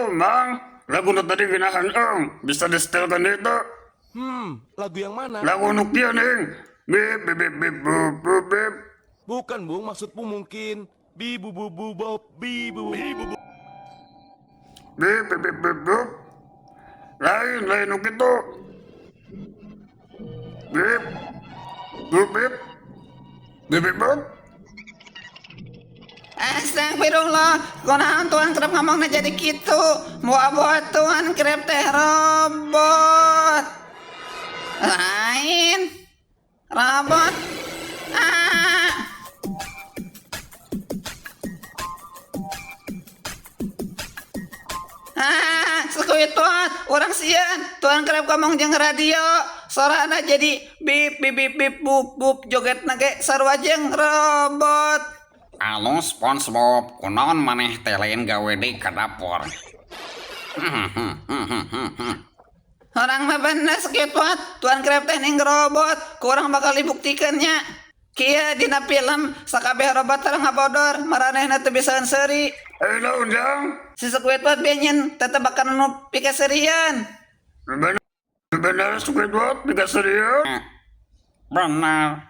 Oh, Mang, lagu nu tadi ginahan eng, bisa disetelkan itu. Lagu yang mana? Lagu nu kieu nih. Bip bip bip bip bup bup bip. Bukan, Bung, maksudmu mungkin bi bu bu bu bob bi bu bu bu bu. Bip bip bip bip bup. Lain lain nu kitu. Bip. Bup bip. Bip bip bup. Astagfirullah, kunaon Tuan Krab ngomongna jadi kitu? Moal-moal Tuan Krab teh robot. Lain. Robot. Ah. Ah, Squidward, urang sieun. Tuan Krab ngomong jeung radio. Sorana jadi bip bip bip bip bup bup jogetna ge sarua jeung robot. Halo SpongeBob, kunaon maneh teh lain gawe deui ka dapur? Urang mah bener Squidward, Tuan Krab teh ning robot, kurang bakal dibuktikannya. Kieu dina film sakabeh robot teh ngabodor, maranehna teu bisa seuri. Eh, naon jang? Si Squidward benyen tetebakan nu pikaseurieun. Bener, bener Squidward pikaseurieun. Bener.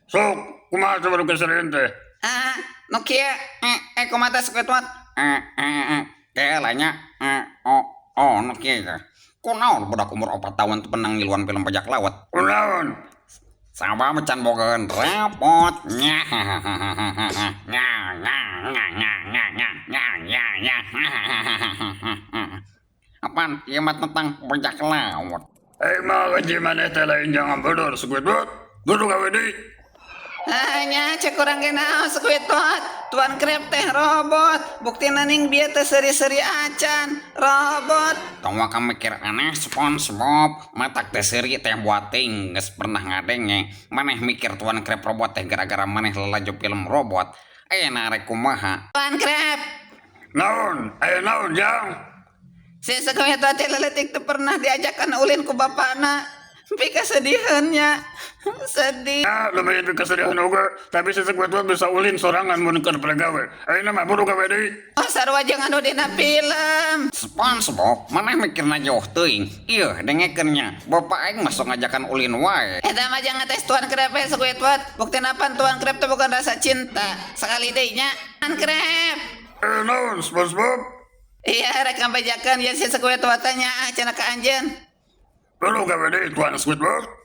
Sok, kumaha coba nu kaseurieun teh? Ah, nu kieu kumaha teh Squidward? Teh lah nya, oh, oh, nu kieu teh. Kunaon budak umur 4 tahun teu penang ngiluan film bajak laut? Kunaon? Sabab can bogaeun rapot. Nya nya nya nya nya nya nya nya nya nya. Apaan ieu mah tentang bajak laut. Eh, mah gaji maneh teh lain jangan bodor Squidward. Buru gawe deui. Hanya cek urang ge naon Squidward. Tuan Krab teh robot. Buktina ning bieu teh seuri-seuri acan. Robot. Tong waka mikir aneh SpongeBob, matak teh seuri teh buating geus pernah ngadenge. Maneh mikir Tuan Krab robot teh gara-gara maneh lalajo film robot. Ayeuna rek kumaha? Tuan Krab. Naon? Aya naon jang? Si Squidward teh leutik teu pernah diajakan ulin ku bapana. Pikasedihannya. Sedih. Ya, lumayan pikasedihan oge, tapi si Squidward bisa ulin sorangan mun keur gawe. Ayeuna mah buru gawe deui. Oh, sarua jeung anu dina film. SpongeBob, maneh mikirna jauh teuing. Ieu dengekeun nya, bapak aing mah sok ngajakan ulin wae. Eta mah jangan tes Tuan Krab we Squidward. Buktina pan Tuan Krab teh bukan rasa cinta. Sekali deui nya, Tuan Krab. Eh, naon SpongeBob? Iya, rek ngabejakeun ya si Squidward teh nya ah cenah ka anjeun. Buru gawe deui Tuan Squidward.